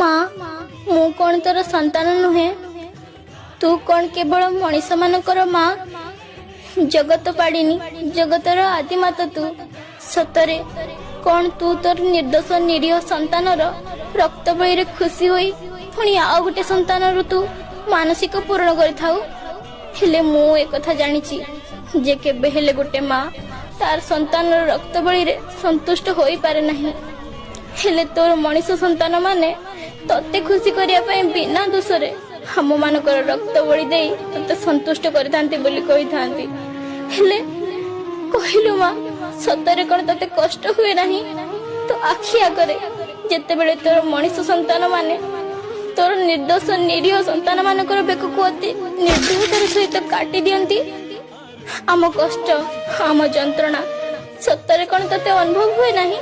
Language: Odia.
ମା, ମୁଁ କଣ ତୋର ସନ୍ତାନ ନୁହେଁ? ତୁ କଣ କେବଳ ମଣିଷମାନଙ୍କର ମା? ଜଗତ ପାଳିନୀ, ଜଗତର ଆଦିମାତା ତୁ। ସତରେ କଣ ତୁ ତୋର ନିର୍ଦ୍ଦୋଷ ନିରୀହ ସନ୍ତାନର ରକ୍ତ ବଳିରେ ଖୁସି ହୋଇ ପୁଣି ଆଉ ଗୋଟେ ସନ୍ତାନର ତୁ ମାନସିକ ପୂରଣ କରିଥାଉ? ହେଲେ ମୁଁ ଏକଥା ଜାଣିଛି ଯେ କେବେ ହେଲେ ଗୋଟେ ମା ତାର ସନ୍ତାନର ରକ୍ତ ବଳିରେ ସନ୍ତୁଷ୍ଟ ହୋଇପାରେ ନାହିଁ। ହେଲେ ତୋର ମଣିଷ ସନ୍ତାନ ମାନେ ତତେ ଖୁସି କରିବା ପାଇଁ ବିନା ଦୋଷରେ ଆମ ମାନଙ୍କର ରକ୍ତ ବଳି ଦେଇ ତତେ ସନ୍ତୁଷ୍ଟ କରିଥାନ୍ତି ବୋଲି କହିଥାନ୍ତି। ହେଲେ କହିଲୁ ମା, ସତରେ କଣ ତତେ କଷ୍ଟ ହୁଏ ନାହିଁ ତୋ ଆଖି ଆଗରେ ଯେତେବେଳେ ତୋର ମଣିଷ ସନ୍ତାନ ମାନେ ତୋର ନିର୍ଦ୍ଦୋଷ ନିରୀହ ସନ୍ତାନ ମାନଙ୍କର ବେକକୁ ଅତି ନିର୍ଦ୍ଦୟତାର ସହିତ କାଟି ଦିଅନ୍ତି? ଆମ କଷ୍ଟ, ଆମ ଯନ୍ତ୍ରଣା ସତରେ କଣ ତତେ ଅନୁଭବ ହୁଏ ନାହିଁ?